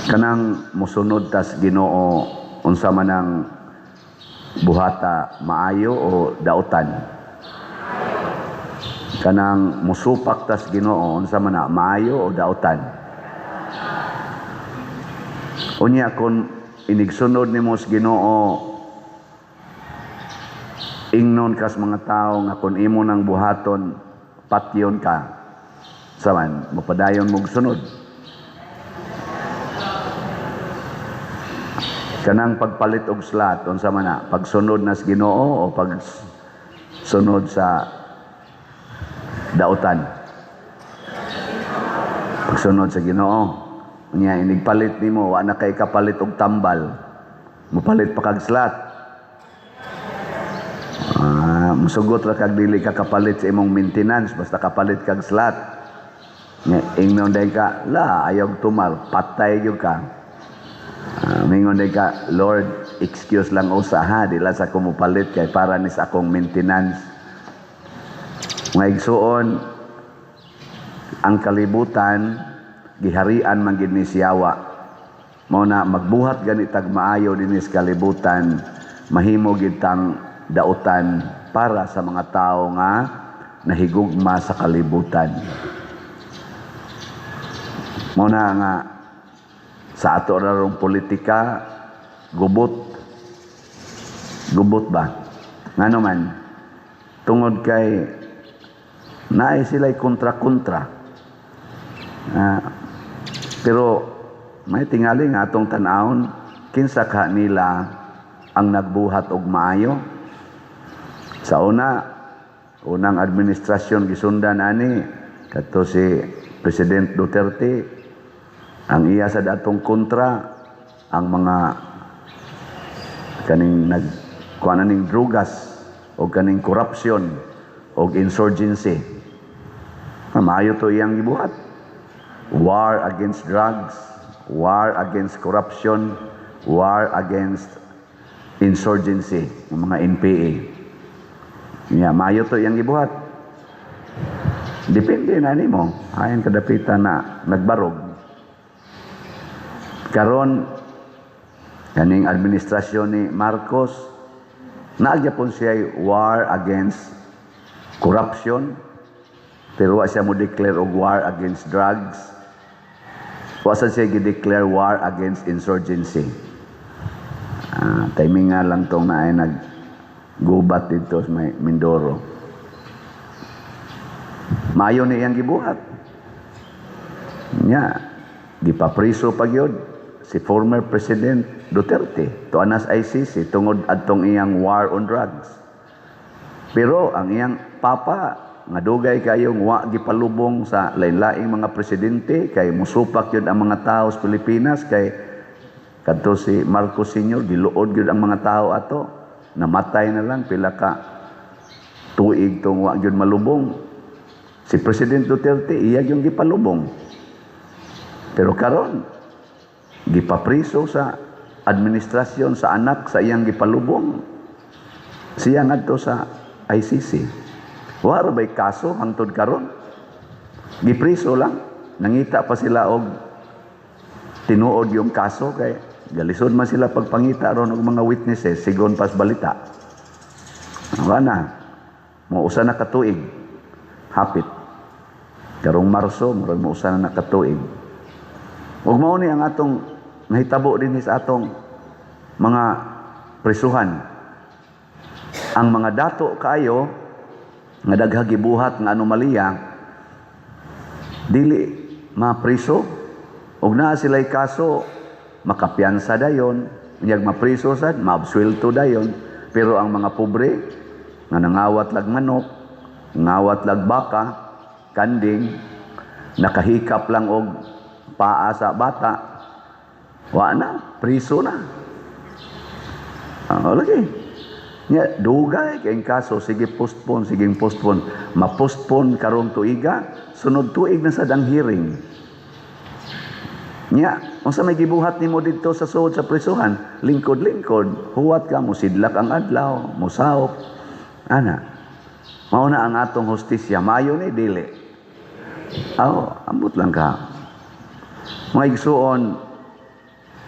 Kanang musunod tas Ginoo, unsa man ang buhata, maayo o dautan? Kanang musupak tas Ginoo, unsa man na, maayo o dautan? Unya kung inigsunod nimo sa Ginoo, ingnon kas mga tao nga kung imo nang buhaton, patyon ka. Saman, mapadayon mong sunod? Kanang pagpalit og slot, unsa man na, pagsunod nas Ginoo o pagsunod sa dautan? Pagsunod sa Ginoo. Unya inigpalit nimo, wa na kay kapalit og tambal. Mopalit pa kag slot. Ah, musugot ra kag dili ka kapalit sa imong maintenance basta kapalit kag slot. Nya ingnon day ka, "La, ayaw tumal," patay gyud ka. Mingon day ka, "Lord, excuse lang usa ha, di lang sa ko mopalit kay para ni sa akong maintenance." Mga igsuon, ang kalibutan giharian man gid ni siyawa. Mao na magbuhat gani tag maayo dinhi sa kalibutan, mahimo gid tang dautan para sa mga tao nga nahigugma sa kalibutan. Mao na nga sa ato rarong politika, gubot. Gubot ba? Ngano man? Tungod kay naay sila'y kontra-kontra. Pero may tingali nga atong tan-awon, kinsa ka nila ang nagbuhat og maayo? Sa una, unang administrasyon gisundan ani kadto si President Duterte, ang iya sa datong kontra ang mga kaning nag kuan ning drugas o kaning corruption o insurgency. Maayo to iyang gibuhat. War against drugs, war against corruption, war against insurgency, ng mga NPA. Nya, maayo to iyang gibuhat. Depende na nimo. Ayon kadapitan na nagbarog. Karon kaning administrasyon ni Marcos, naa gyapon siya war against corruption, pero wa siya mo declare og war against drugs. Wa sa siya gi-declare war against insurgency. Timing nga lang tong naay naggubat dito sa may Mindoro. Maayo ni iyang gibuhat. Nya, gipapriso pa gyud si former President Duterte to anas ICC tungod adtong iyang war on drugs. Pero ang iyang papa nga dugay kayong wa gipalubong sa lain-laing mga presidente kay musupak yun ang mga tao sa Pilipinas, kay kadto si Marcos Sr., giluod gyud ang mga tao ato, namatay na lang pila ka tuig tong wa gyud malubong. Si President Duterte, iya yung gipalubong, pero karon gipapriso sa administrasyon sa anak sa iyang gipalubong siya ngadto sa ICC. Wa ra bay kaso hangtod karon? Gipriso lang. Nangita pa sila og tinuod yung kaso kay galisod man sila pagpangita ron og mga witnesses sigon pas balita. Wala na. Mo-usa na katuig. Hapit. Karong Marso, murag mo-usa na katuig. Ug mao ni ang atong nahitabo dinhi sa atong mga prisuhan. Ang mga dato kaayo nga daghang gibuhat nga anomalya, dili mapriso, ug naa sila'y kaso, makapiyansa dayon, unyag mapriso sad, maabsuelto dayon. Pero ang mga pobre nga nangawat lag manok, ngawat lag baka, kanding, nakahikap lang og paa sa bata, wa na, priso na. Lagi. Nya, dugay kay kaso, sige postpone, sige postpone. Ma-postpone karong tuiga, sunod tuig na sad ang hearing. Nya, unsa may gibuhat nimo didto sa sulod sa prisuhan? Lingkod-lingkod, huwat ka, musidlak ang adlaw, musawop. Ana. Mao na ang atong hustisya, maayo ni dili? Aw, ambot lang ka. Mga igsuon,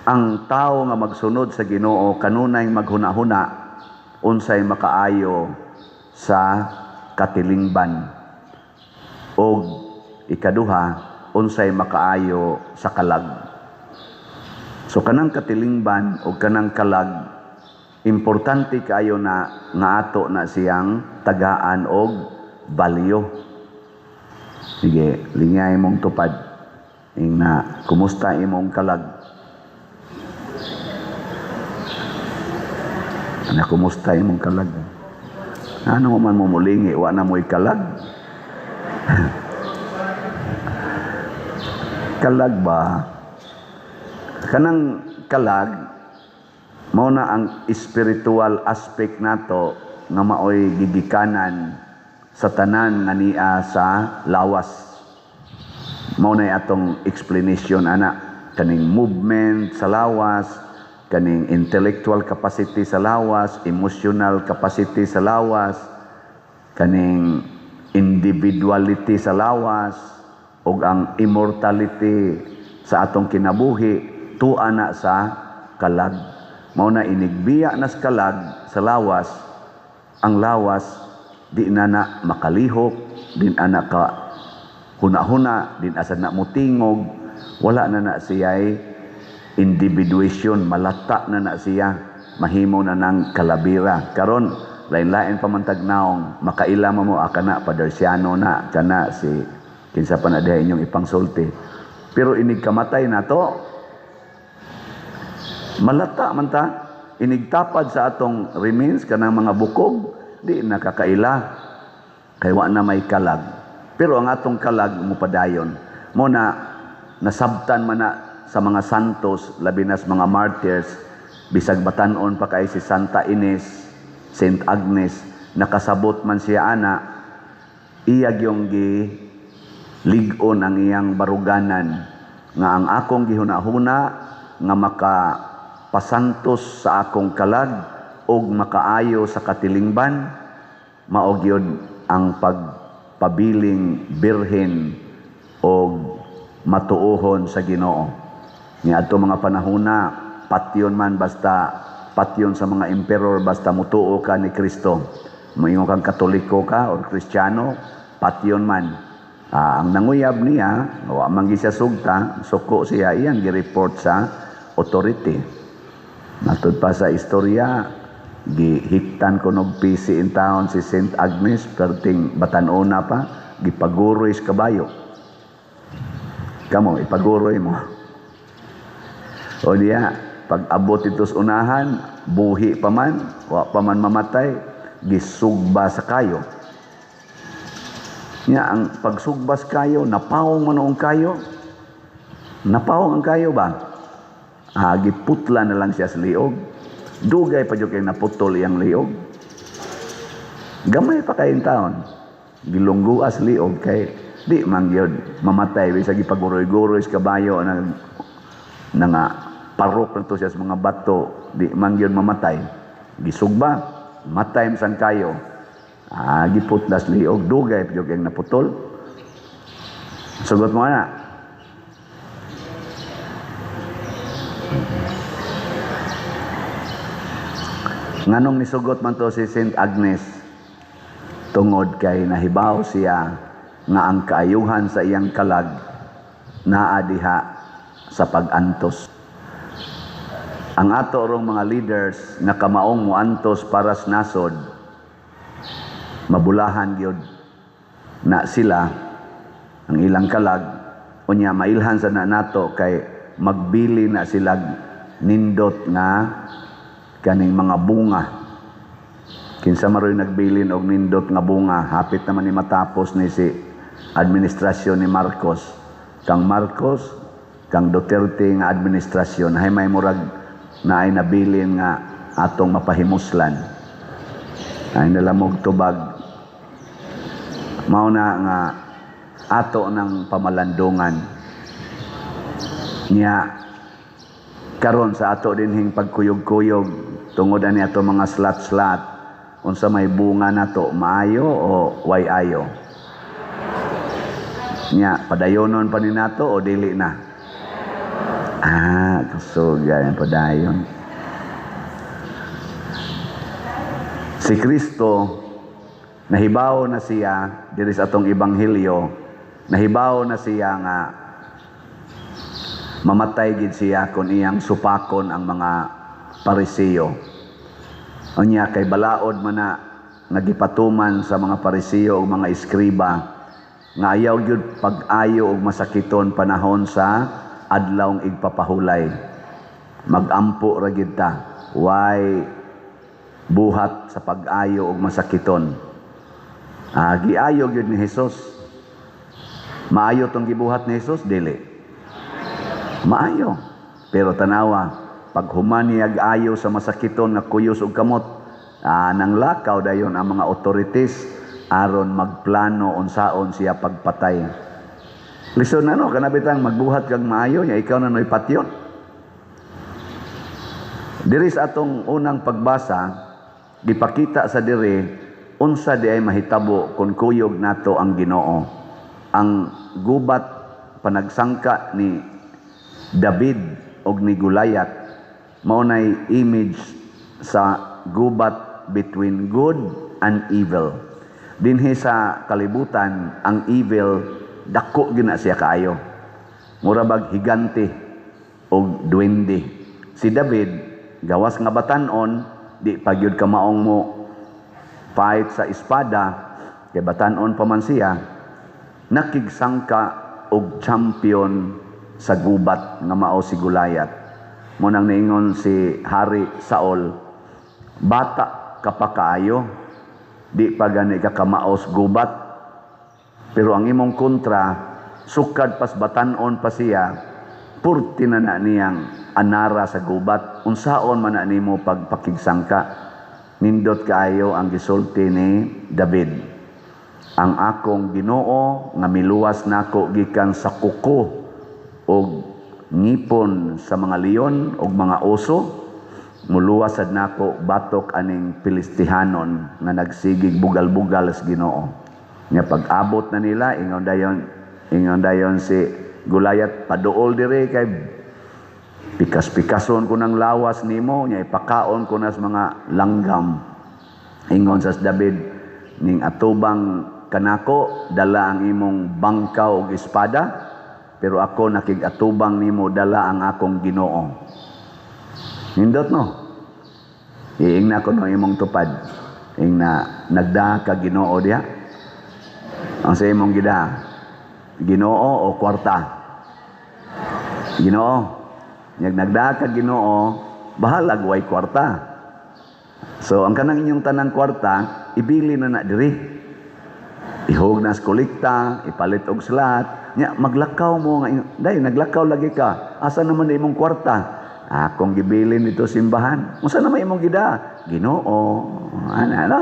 Ang tao nga magsunod sa Ginoo kanunay maghuna-huna unsay makaayo sa katilingban og ikaduha, unsay makaayo sa kalag. So kanang katilingban o kanang kalag, importante kaayo na nga ato na siyang tagaan og value. Sige, lingay mong tupad. Ingna, kumusta imong kalag? Ana, kumusta imong kalag? Ano man mo mulingi, wa na mo'y kalag? Kalag ba? Kanang kalag, mao na ang spiritual aspect nato nga maoy gigikanan sa tanan nga niya sa lawas. Mao na atong explanation ana, kaning movement sa lawas, kaning intellectual capacity sa lawas, emotional capacity sa lawas, kaning individuality sa lawas, ug ang immortality sa atong kinabuhi tua na sa kalag. Mao na inigbiya na sa kalag sa lawas, ang lawas di na na makalihok, di na na ka huna-huna, di na sa na mutingog, wala na na siya'y individuation, malata na na siya, mahimo na ng kalabira. Karon lain-lain pa man tagnaong, makaila mo kana padersiano na, kana si kinsa pa na diha inyong ipangsulti. Pero inig kamatay na to, malata man ta, inigtapad sa atong remains kanang mga bukog, di nakakaila kay wa na may kalag. Pero ang atong kalag mupadayon. Mo na nasabtan man na sa mga santos, labi na sa mga martyrs, bisag batan-on pa kay si Santa Ines, Saint Agnes, nakasabot man siya ana, iyag yung gi lig-on ang iyang baruganan nga ang akong gihuna-huna nga makapasantos sa akong kalag og makaayo sa katilingban, mao gyud ang pagpabiling birhen og matuohon sa Ginoo. Niadto mga panahona, patyon man basta patyon sa mga emperor basta mutuo ka ni Kristo. Moingon kang Katoliko ka or Kristiyano, patyon man. Ang nanguyab niya, wa man gi siya sugta, suko siya, iyang gi-report sa authority. Matud pa sa istorya, gihiktan ko nog pisi in town si Saint Agnes, perting batan-ona pa, gipaguroy sa kabayo. Kamo, ipaguroy mo. O diya, pag abot ito sa unahan, buhi pa man, wa pa man mamatay, gisugba sa kayo. Nya ang pagsugbas kayo, napawong man ang kayo. Napawong ang kayo ba? Giputla na lang siya sa liog. Dugay pa jud kay naputol iyang liog. Gamay pa kayong taon. Gilungguas liog kay di man gyud mamatay bisag gipaguroy-guroy sa kabayo na nga parok na to siya sa mga bato, di man gyud mamatay. Gisugba, matay man kayo. Giputlas liog, dugay pa jud kay naputol. Sugot mo na. Nganong nisugot man to si Saint Agnes? Tungod kay nahibaw siya nga ang kaayuhan sa iyang kalag naa diha sa pag-antos. Ang ato rong mga leaders nga kamaong moantos para sa nasod, mabulahan gyud na sila ang ilang kalag, unya mailhan sa na nato kay magbili na sila nindot nga kaning mga bunga. Kinsa maroy nagbilin og nindot nga bunga, hapit naman ni matapos ni si administrasyon ni Marcos. Kang Marcos, kang Duterte nga administrasyon, hay may murag na ay nabilin nga atong mapahimuslan. Ay nalamog tubag. Mao na nga ato ng pamalandungan. Nya karon sa ato dinhing pagkuyog-kuyog tungod ani ato mga slat-slat, unsa may bunga nato, maayo o way ayo? Nya padayonon pa ni nato o dili na? Ah, kusog yan padayon. Si Kristo, nahibaw na siya diri sa atong ebanghelyo, nahibaw na siya nga mamatay gid siya kung iyang supakon ang mga Pariseo. Unya kay balaod man na nga gipatuman sa mga Pariseo ug mga eskriba nga ayaw gyud pag-ayo og masakiton panahon sa adlawng igpapahulay. Magampo ra gyud ta. Way buhat sa pag-ayo og masakiton. Giayo gyud ni Hesus. Maayo tong gibuhat ni Hesus, dili? Maayo. Pero tanawa, pag human niyag ayo sa masakiton nga kuyos og kamot, nang lakaw dayon ang mga authorities aron magplano unsaon siya pagpatay. Lisod na, no, kanabitang magbuhat kag maayo nya ikaw na noy patyon. Diri sa atong unang pagbasa, gipakita sa diri unsa di ay mahitabo kung kuyog nato ang Ginoo. Ang gubat panagsangka ni David og ni Goliath mao nay image sa gubat between good and evil. Dinhi sa kalibutan, ang evil dako gyud na siya kaayo. Mura bag higante og duwende. Si David gawas nga batan-on, di pa gyud kamaong mo fight sa espada kay batan-on pa man siya, nakigsangka og champion sa gubat nga mao si Goliath. Mo nang niingon si Hari Saul, "Bata ka pa kaayo, di pa gani ka kamaos gubat, pero ang imong kontra, sukad pas batan-on pa siya, purti na na niyang anara sa gubat. Unsaon man na nimo pagpakigsangka?" Nindot kaayo ang gisulti ni David. "Ang akong Ginoo nga miluwas nako gikan sa kuko og ngipon sa mga leon og mga oso, muluwas sad nako batok aning Pilistihanon nga nagsigig bugal-bugal sa Ginoo." Nya pag-abot na nila, ingon dayon si Goliath, "Paduol dire kay pikas-pikason ko ng lawas nimo, nya ipakaon ko na sa mga langgam." Ingon sa David, "Ning atubang kanako dala ang imong bangkaw og espada, pero ako nakig-atubang nimo dala ang akong Ginoo." Nindot, no? Iingna ko no imong tupad. Ingna, nagda ka Ginoo diha? Ang sa imong gida, Ginoo o kwarta? Ginoo. Nyag nagda ka Ginoo, bahalag way kwarta. So ang kanang inyong tanang kwarta, ibili na na diri. Ihog na sa kolekta, ipalit og slot, nya maglakaw mo nga day naglakaw lagi ka. Asa naman na imong kwarta? Akong gibilin dito simbahan. Unsa naman imong gida? Ginoo. Ana, no?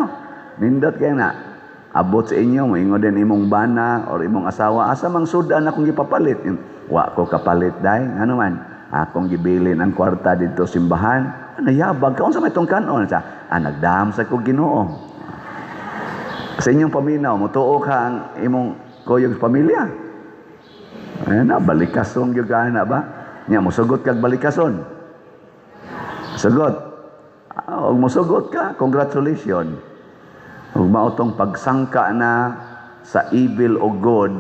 Nindot kay na. Abot sa inyo, moingon din imong bana or imong asawa, "Asa mang sudan akong gipapalit?" "Wa ko kapalit, day." "Ano man? Akong gibilin ang kwarta dito simbahan." "Nayabag ka. Unsa may itong kanon?" Sa, "Nagdam sa ko Ginoo." Sa inyong paminaw, mutuo ka ang imong kuyog sa pamilya? Ayan na, balikason gyud ka na ba? Nya, musugot kag balikason. Sugot. Og musugot ka, congratulations. Ug mao tong pagsangka na sa evil o good,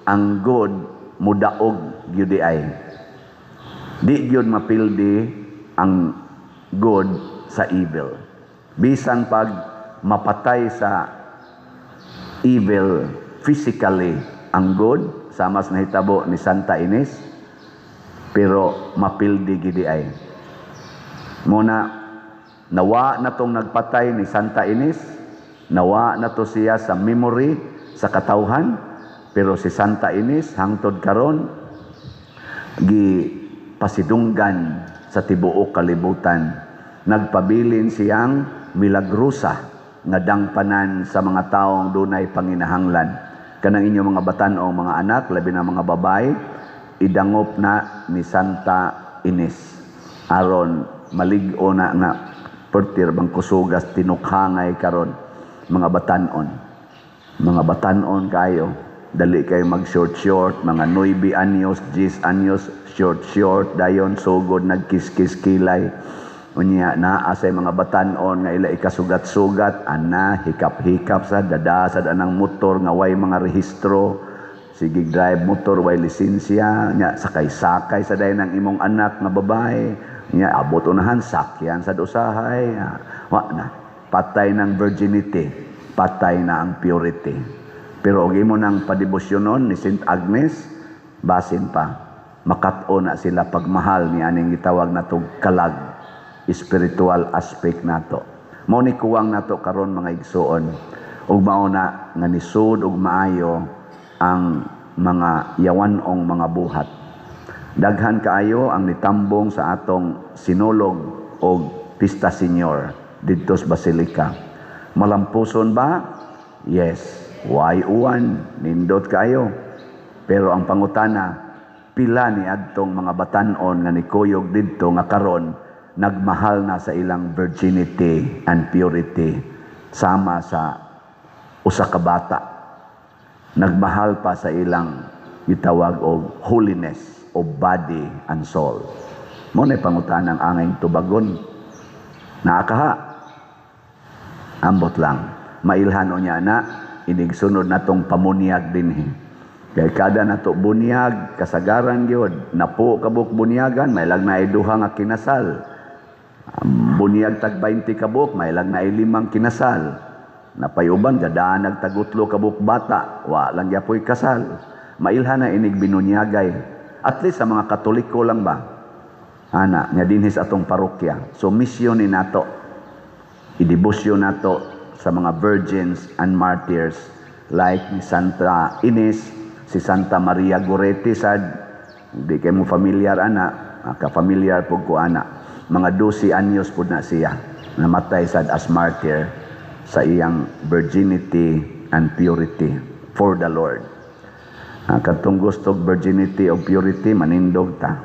ang good mudaog gyud di ay. Di gyud mapildi ang good sa evil. Bisan pag mapatay sa evil physically ang good, sama sa nahitabo ni Santa Ines, pero mapildi gidi ay. Muna, nawa na tong nagpatay ni Santa Ines, nawa na to siya sa memory, sa katawhan, pero si Santa Ines, hangtod karon, gi pasidunggan sa tibuok kalibutan. Nagpabilin siyang milagrosa nga dangpanan sa mga taong dunay panginahanglan. Kanang inyong mga batan-ong mga anak, labi na mga babae, idangop na ni Santa Ines. Aron malig-o na nga pertir bang kusugas tinukhangay karon mga batan-on. Mga batan-on kayo. Dali kay mag short short, mga 9 anyos, 10 anyos, short short, dayon sugod nagkiskis kilay. Unya naa say mga batan-on nga ila ikasugat-sugat, ana hikap-hikap sa dada sa anang motor nga way mga rehistro. Sige drive motor way lisensya, nya sakay-sakay sa dayon ang imong anak nga babae. Nya abot unahan sakyan sa usahay. Wa na. Patay ng virginity, patay na ang purity. Pero og imo nang padebosyonon ni Saint Agnes, basin pa makat-o na sila pagmahal ni aning gitawag natog kalag, spiritual aspect nato. Mao ni kuwang nato karon, mga igsuon, ug mao na nga nisud og maayo ang mga yawan-ong mga buhat. Daghan kaayo ang nitambong sa atong Sinulog og Pista Senior didto sa Basilica. Malampuson ba? Yes. Why uwan? Nindot kaayo. Pero ang pangutana, pila ni adtong mga batan-on nga nikuyog didto nga karon nagmahal na sa ilang virginity and purity sama sa usa ka bata, nagmahal pa sa ilang gitawag og holiness of body and soul? Mo na pangutana ang angay tubagon. Naakaha, ambot lang, mailhan o niya na inig sunod natong pamunyag dinhi, kay kada nato bunyag kasagaran gyud napo kabuk bunyagan may lag na duha nga kinasal. Bunyag tag 20 kabuk, may lag na limang kinasal. Napayuban gadanag tagutlo kabuk bata, wa lang gyapoy kasal. Mailhan na inig binunyagay. At least sa mga Katoliko lang ba? Ana, nga dinhi sa atong parokya. So misyon ni nato, idebosyon nato sa mga virgins and martyrs like ni Santa Ines, si Santa Maria Goretti sad, di kay mo familiar ana, ka-familiar pug ko ana. Mga 12 anyos pud na siya namatay sad as martyr sa iyang virginity and purity for the Lord. Kadtong gustog virginity o purity, manindog ta.